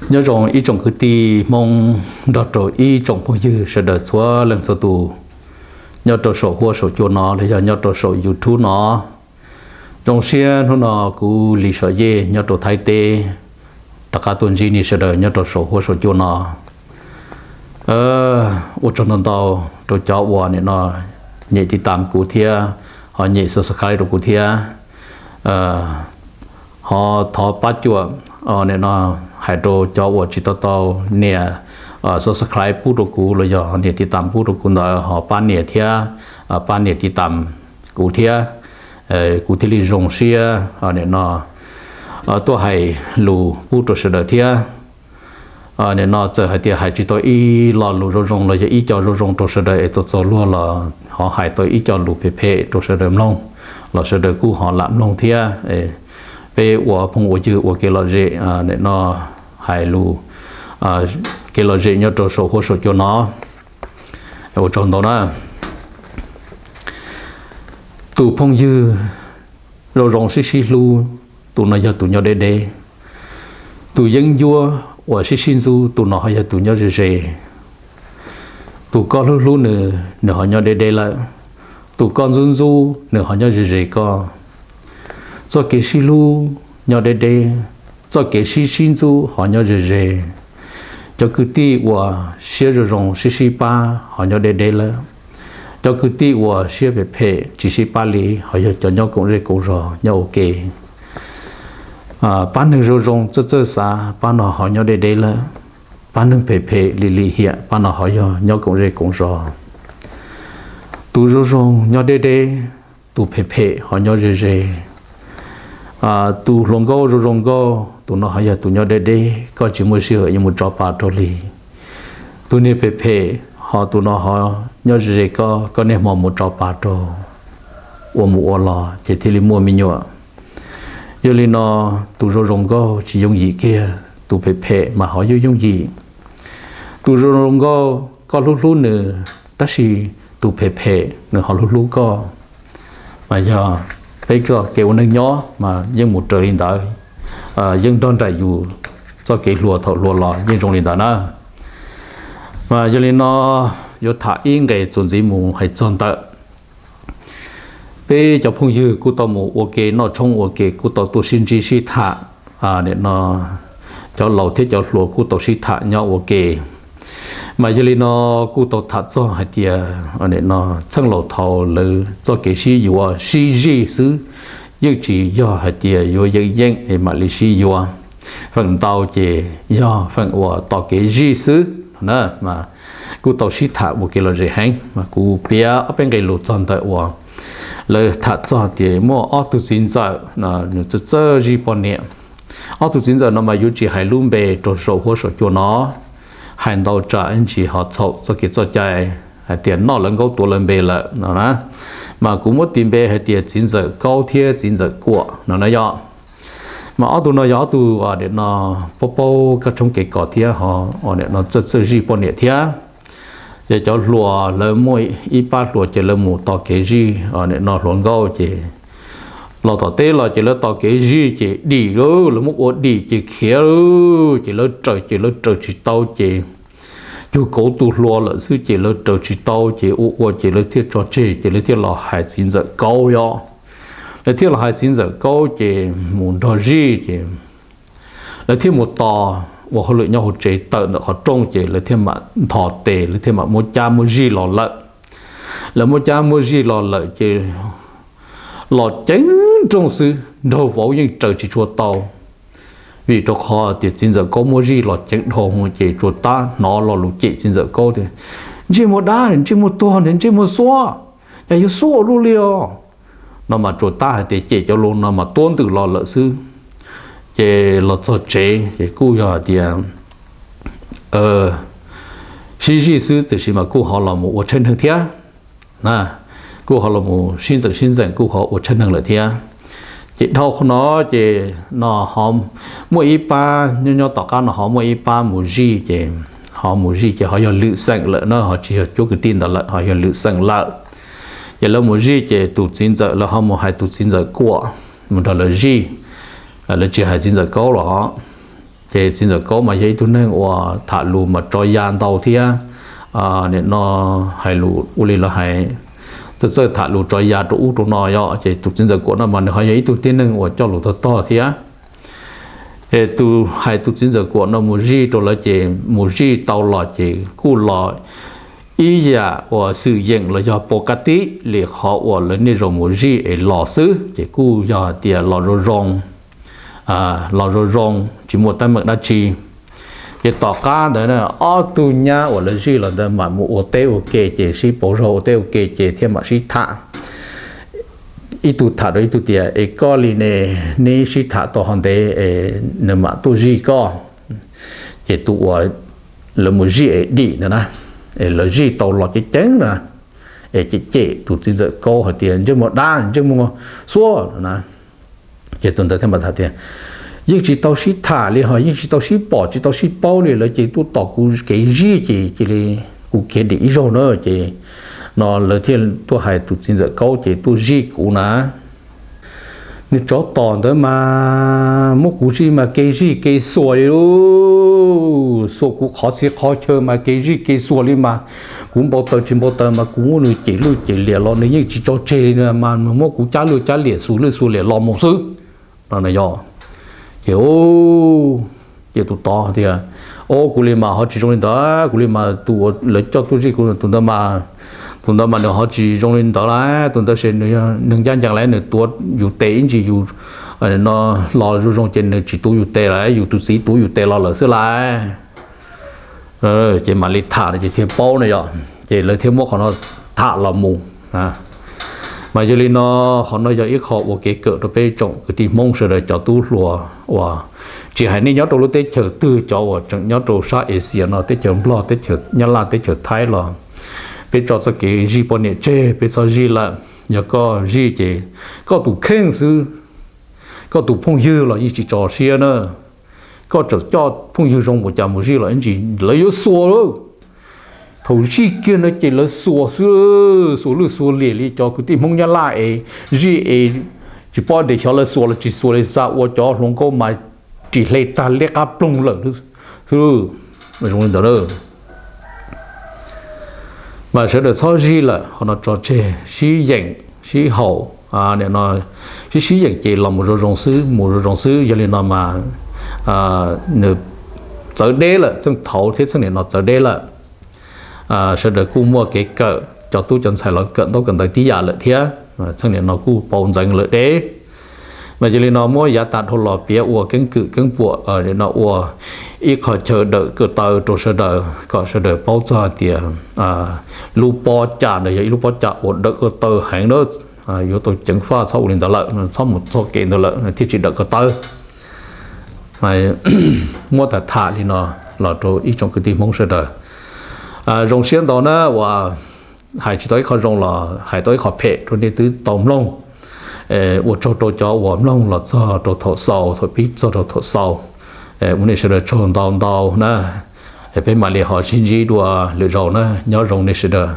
Nyob zoo ib tsoom kwv tij Hmoob nrog rau ib tsoom phooj ywg sawv daws txhua leej txhua tus nyob rau saum huab saum cua no los yog nyob rau saum YouTube no. Zoo siab hnub no kuv Lis Xom Yej nyob rau Thaib teb rov qab tuaj ntsib nej sawv daws nyob rau saum huab saum cua no. Ua tsaug ntau ntau rau cov uas nim no nyem tiv tam kuv thiab, ho nyem subscribe rau kuv thiab. Ho thov pab cuam, nim no hais rau cov uas tsis tau tau nias subscribe pub rau kuv los yog nias tiv tam pub rau kuv ntawd ho pab nias thiab, pab nias tiv tam kuv thiab, kuv thiaj li zoo siab nim no tuaj hais lus pub rau sawv daws thiab. Nim no txawm hais tias hais tsis tau ib lo lus zoo zoo los yog ib co zoo zoo rau sawv daws es txog txog luag los ho hais tau ib co lus phem phem rau sawv daws mloog los sawv daws kuj ho lam mloog thiab. Peb ua phooj ua ywg ua kev lom zem, nim no hais lus kev lom zem nyob rau saum huab saum cua no. Ua tsaug ntau na. Tus phooj ywg zoo zoo sib sib hlub, tus no yog tus nyob deb deb. Tus yeeb ncuab uas sib sib ntxub, tus no ho yog tus nyob ze ze. Tus koj hlub hlub nws, nws ho nyob deb deb lawm. Tus koj ntxub ntxub, nws ho nyob ze ze koj. Txoj kev sib hlub nyob deb deb, txoj kev sib sib ntxub ho nyob ze ze. Cov kwv tij uas siab zoo zoo sib sib pab ho nyob deb deb lawm. Cov kwv tij uas siab phem phem tsis sib pab li ho yog cov nyob koom zej koom zos nyob ua ke. Pab neeg zoo zoo txawj txawj xav, pab no ho nyob deb deb lawm. Pab neeg phem phem lim lim hiam, pab no ho yog nyob koom zej koom zos. Tus zoo zoo nyob deb deb, tus phem phem ho nyob ze ze. Tus hluas nkauj zoo zoo nkauj, tus no ho yog tus nyob deb deb, koj tsis muaj sij hawm yuav mus tso pa rau li. Tus niag phem phem ho tus no ho nyob ze ze koj, koj niaj hmo mus tso pa rau, ua mus ua los ces thiaj li muaj me nyuam. Yog li no, tus zoo zoo nkauj tsis yooj yim kiag, tus phem phem mas ho yooj yooj yim. Tus zoo zoo nkauj koj hlub hlub nws, tab sis tus phem phem nws ho hlub hlub koj. Mas yog peb koj kev ua neej nyob mas yeej mus raws li ntawd, yeej nrog nraim yus txoj kev hluas thaum hluas los yeej zoo li ntawd na. Mas yog li no, yuav tham ib nqe txuas ntxiv mus hais txog ntawm peb cov phooj ywg kuj tau mus ua ke noj tshoob ua ke, kuj tau tuaj sib ntsib sib tham, nim no cov laus thiab cov hluas kuj tau sib tham nyob ua ke. Mas yog li no kuj tau tham txog hais tias nim no txheej laus thaud lawv txoj kev sib yuav sib zij xwb, yeej tsis yog hais tias yuav yeem yeej es mam li sib yuav. Feem ntau ces yog feem uas tos kev zij xwb no na. Mas kuj tau sib tham ua kev lom zem heev, mas kuv piav ob peb nqe lus txog ntawm uas lawv tham txog tias muaj ob tug txiv ntxawm nws txawj txawj zij poj niam. Ob tug txiv ntxawm no mas yuav tsis hais lub npe rau saum huab saum cua no, hais ntau tsam ntsis ho txhaum txoj kev txoj cai hais tias noj lawv nkaub tuav lawv npe lawm no na. Mas kuv muab tis npe hais tias txiv ntxawm Kaub thiab txiv ntxawm Kuam no na yom. Mas ob tug no yog ob tug nim no paub paub kab tshoob kev kos thiab ho nim no txawj txawj zij poj niam thiab. Ces cov hluas lawv muaj ib pab hluas ces lawv mus tos kev zij, nim no hluas nkauj ces los tom teb los ces lawv tos kev zij ces dim lauj, lawv muab ua dim ces khiav lauj, ces lawv raws ces lawv raws tsis tau ces cuag kauv tu hlua lawm xwb ces lawv raws tsis tau ces ua ua ces lawv thiaj tso tseg ces lawv thiaj los hais txiv ntxawm Kaub yom. Lawv thiaj los hais txiv ntxawm Kaub ces mus nrog zij ces lawv thiaj mus tos ua hauj lwm nyob hauv tsev tawm ntawm qhov rooj ces lawv thiaj mam nthos tes, lawv thiaj mam muab cab muab zij los lawm. Lawv muab cab muab zij los lawm ces los ceev nrooj xwb, nraug vauv yeej raws tsis tshua tau. Vim rau qhov tias txiv ntxawm Kaub muab zij los ceev dhau mus ces tsuas tab hnov lo lus cem txiv ntxawm Kaub tias, ntsej muag dab, ntsej muag tuag, ntsej muag xuab, cas yuav xuab ua luaj li os. No mas tsuas tab hais tias cem cov lus no mas tuab ntwm los lawm xwb. Ces los txog tsev ces kuj yog hais tias sib zij xwb tiam sis mas kuj ho los mus ua tshawj neeg thiab. Kuj ho los mus sib ntxeem sib ntxeem kuj ho ua tshawj neeg lawm thiab. Ces dhau qhov no ces no ho muaj ib pab nyob nyob tom qab no ho muaj ib pab mus zij ces ho mus zij ces ho yog lwm xeem lawm na, ho tsis yog cuab kwv tij ntawd lawm, ho yog lwm xeem lawm. Ces lawv mus zij ces tus txiv ntxawm lawv ho mus hais tus txiv ntxawm Kuam mus nrog lawv zij, lawv tsis hais txiv ntxawm Kaub los. Ces txiv ntxawm Kaub mas yog ib tug neeg uas tham lus mas tso ya ntau thiab, nim no hais lus ua li lawv hais, txawj txawj tham lus tso ya rau ub rau no yom. Ces tus txiv ntxawm Kuam no mas nws ho yog ib tug tib neeg uas coj lus tog tog thiab. Es tus hais tus txiv ntxawm Kuam no mus zij rau lawv ces mus zij tau los ces kuj los ib yam uas xwm yeem los yog pov ka tib li qhov uas lawv niaj zaus mus zij es los xwb ces kuj yog hais tias los zoo zoo, los zoo zoo tsis muaj teeb meem dab tsi. Ces tom qab ntawd ob tug nyab uas lawv zij los ntawd mam mus ua teb ua ke ces sib pauv zog ua teb ua ke ces thiaj mam sib tham. Ib tug tham rau ib tug tias es koj li ne, neb sib tham tau ho ntev es nws mam tuaj zij koj. Ces tus uas lawv mus zij es dim ntawd na, es lawv zij tau los ceev ceev na, es cem cem tus txiv ntxawm Kaub hais tias ntsej muag dab ntsej muag xuab na. Ces tus ntawd thiaj mam tham tias yeej tsis tau sib tham li ho yeej tsis tau sib pom tsis tau sib paub li, lawv ces tuaj tom kuv kev zij ces cia li kuv khiav dim ib zaug na ces no lawv thiaj tuaj hais tus txiv ntxawm Kaub ces tuaj zij kuv na. Nws tsov tom ntawd mas muab kuv zij mas kev zij kev xuas li, xuas kuv qhov txhia qhov chaw mas kev zij kev xuas li mas kuv npau taws tsis npau taws mas kuv muab nws cem lwj cem liam los nws yeej tsis tso tseg li mas nws muab kuv cab lwj cab liam xuas lwj xuas liam los mus xwb no yog. Ces ces tus tod tias o kuv li mas ho tsis zoo li ntawd, kuv li mas tus uas lawv coj tuaj zij kuv tus ntawd mas, tus ntawd mas nws ho tsis zoo li ntawd lawm, tus ntawd ces nws yog neeg ncaj ncees lawm, nws tuav yus tes ib ntsis yus no los zoo zoo ces nws tsis tuav yus tes lawm, yus tus txiv tuav yus tes los lawm xwb lawm. Ces mam li tham no ces thiaj paub no yog, ces lawv thiaj muab qhov no tham los mus. Mas yog li no, qhov no yog ib qho ua kev kawm rau peb tsoom kwv tij Hmoob sawv daws cov tub hluas uas tsis hais nej nyob rau lub teb chaws twg, cov uas tseem nyob rau sab Asia no, teb chaws Nplog, teb chaws Nyab Laj, teb chaws Thaib los peb tso txoj kev zij poj niam tseg, peb txhob zij lawm. Yog koj zij ces koj tus kheej xwb, koj tus phooj ywg los yeej tsis tso siab na. Koj tseem coj phooj ywg zoo ua cas mus zij los ib ntsis lawv yuav xuas lawm. Thaum zij kiag no ces lawv xuas xwb, xuas lwj xuas liam li cov kwv tij Hmoob Nyab Laj es zij es tsis paub tias xyov lawv xuas los tsis xuas li, xa ua cov hluas nkauj mas ris hle tag liab qab ploog lawm xwb. Zoo li ntawd mas sawv daws txhob zij lawm, qhov no tso tseg, sib yeem sib haum, sib sib yeem ces los mus zoo zoo xwb, mus zoo zoo xwb. Yog li no mas nws txawv deb lawm, txheej thaud thiab txheej niam no txawv deb lawm. Sawv daws kuj muaj kev kawm, cov tub cov ntxhais los kawm ntaub kawm ntawv tib yam lawm thiab, txheej niam no kuj paus ntxeev lawm deb. Mas yog li no muab yav tas dhau los piav ua keeb kwm keeb puam, no ua ib qho chaw dawm ko taw rau sawv daws kom sawv daws paub txog hais tias lub pob caj ntawd yog ib lub pob caj uas dawm ko taw heev na. Yuav tau ceev faj, txhob ua li ntawd lawm, txhob mus txoj kev ntawd lawm thiaj tsis dawm ko taw. Muab tham tham li no los rau ib tsoom kwv tij Hmoob sawv daws. Zoo siab ntau na uas hais tsis tau ib qho zoo los hais tau ib qho phem rau nej twb tau mloog. Ua tsaug rau cov uas mloog los txog rau thaum xaus, thaum pib txog rau thaum xaus. Ua nej sawv daws tsaug ntau ntau na. Peb mam li ho sib ntsib dua lwm zaus na, nyob zoo nej sawv daws.